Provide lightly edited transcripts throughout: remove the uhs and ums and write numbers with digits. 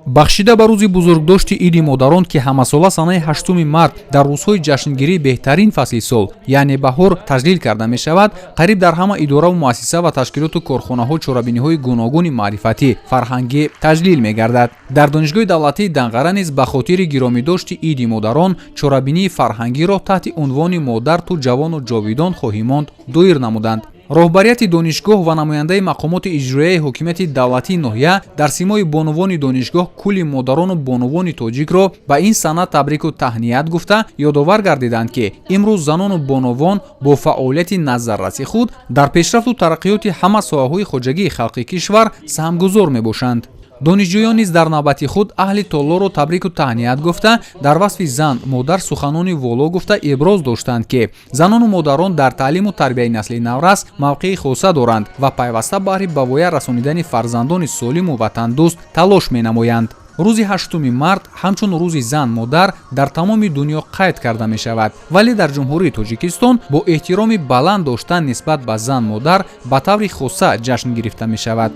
Бахшида ба рӯзи бузургдошти Иди модарон, ки ҳамасола санаи 8 март дар рӯзҳои ҷашнгирии беҳтарин фасли сол, яъне баҳор, таҷлил карда мешавад, қариб дар ҳама идораву муассиса ва ташкилоту корхонаҳо чорабиниҳои гуногуни маърифатӣ, фарҳангӣ таҷлил мегардад. Дар Донишгоҳи давлатии Данғара низ ба хотири гиромидошти Иди модарон чорабинии фарҳангиро таҳти унвони «Модар, ту ҷавону ҷовидон хоҳӣ монд» доир намуданд. Роҳбарияти донишгоҳ ва намояндаи мақомоти иҷроияи ҳокимияти давлатии ноҳия дар симои бонувони донишгоҳ кулли модарону бонувони тоҷикро ба ин сана табрику таҳният гуфта, ёдовар гардиданд, ки имрӯз занону бонувон бо фаъолияти назарраси худ дар пешрафту тараққиёти ҳама соҳаҳои хоҷагии халқи кишвар саҳмгузор мебошанд. Донишҷӯён низ дар навбати худ аҳли толорро табрику таҳният гуфта, дар васфи зан модар суханони воло гуфта, иброз доштанд, ки занону модарон дар таълиму тарбияи насли наврас мавқеи хоса доранд ва пайваста баҳри ба воя расонидани фарзандони солиму ватандӯст талош менамоянд. Рӯзи 8 март ҳамчун рӯзи зан модар дар тамоми дунё қайд карда мешавад, вале дар Ҷумҳурии Тоҷикистон бо эҳтироми баланд доштан нисбат ба зан модар ба таври хоса ҷашн гирифта мешавад.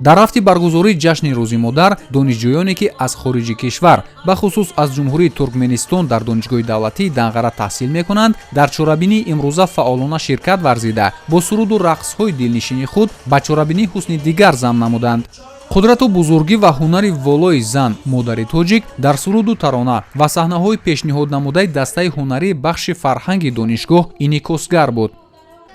Дар рафти баргузории ҷашни Рӯзи модар донишҷӯёне, ки аз хориҷи кишвар, бахусус аз Ҷумҳурии Туркменистон, дар Донишгоҳи давлатии Данғара таҳсил мекунанд, дар чорабинии имрӯза фаъолона ширкат варзида, бо суруду рақсҳои дилнишини худ ба чорабинии ҳусни дигар зам намуданд. Қудрату бузургӣ ва ҳунари волои зан модари тоҷик дар суруду тарона ва саҳнаҳои пешниҳоднамудаи дастаи ҳунарии бахши фарҳанги донишгоҳ инъикосгар буд.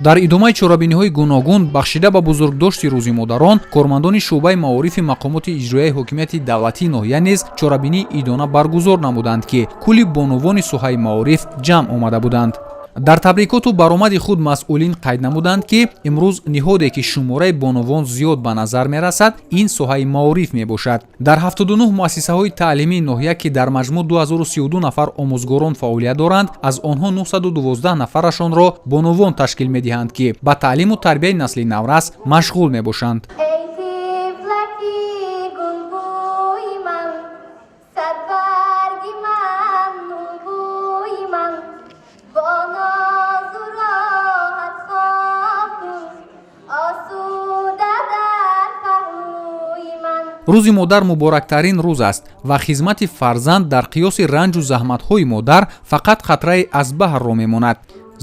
Дар идомаи чорабиниҳои гуногун бахшида ба бузургдошти Рӯзи модарон, кормандони шӯъбаи маорифи мақомоти иҷроияи ҳокимияти давлатии ноҳия низ чорабинии идона баргузор намуданд, ки кулли бонувони соҳаи маориф ҷамъ омада буданд. Дар табрикоту баромади худ масъулин қайд намуданд, ки имрӯз ниҳоде, ки шумораи бонувон зиёд ба назар мерасад, ин соҳаи маориф мебошад. Дар 79 муассисаҳои таълимии ноҳия, ки дар маҷмӯъ 2032 нафар омӯзгорон фаъолият доранд, аз онҳо 912 нафарашонро бонувон ташкил медиҳанд, ки ба таълиму тарбияи насли наврас машғул мебошанд. Эй тифлаки гулбӯи ман, садбарги ман, нурбӯи ман, бо нозу роҳат хоб кун, осуда дар паҳлӯи ман. Рӯзи модар муборактарин рӯз аст ва хизмати фарзанд дар қиёси ранҷу заҳматҳои модар фақат қатрае аз баҳрро мемонад.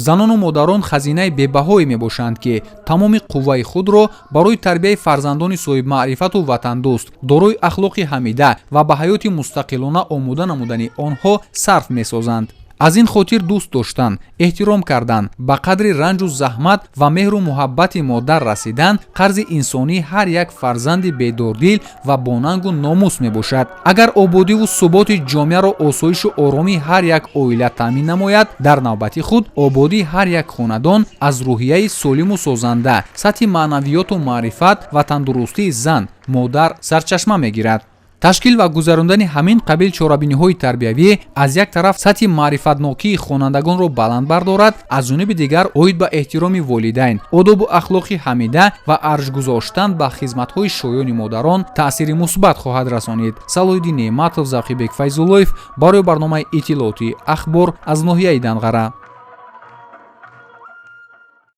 Занону модарон хазинаи бебаҳое мебошанд, ки тамоми қувваи худро барои тарбияи фарзандони соҳибмаърифату ватандӯст, дорои ахлоқи ҳамида ва ба ҳаёти мустақилона омода намудани онҳо сарф месозанд. Аз ин хотир дӯст доштан, эҳтиром кардан, ба қадри ранҷу заҳмат ва меҳру муҳаббати модар расидан қарзи инсонии ҳар як фарзанди бедордил ва бонангу номус мебошад. Агар ободиву суботи ҷомеаро осоишу оромии ҳар як оила таъмин намояд, дар навбати худ ободии ҳар як хонадон аз рӯҳияи солиму созанда, сатҳи маънавиёту маърифат ва тандурустии зан модар сарчашма мегирад. Ташкил ва гузарондани ҳамин қабил чорабиниҳои тарбиявӣ аз як тараф сатҳи маърифатнокии хонандагонро баланд бардорад, аз ҷониби дигар оид ба эҳтироми волидайн, одобу ахлоқи ҳамида ва арҷгузоштан ба хизматҳои шоёни модарон таъсири мусбат хоҳад расонид. Салоҳиддин Неъматов, Завқибек Файзуллоев барои барномаи иттилоотии «Ахбор» аз ноҳияи Данғара.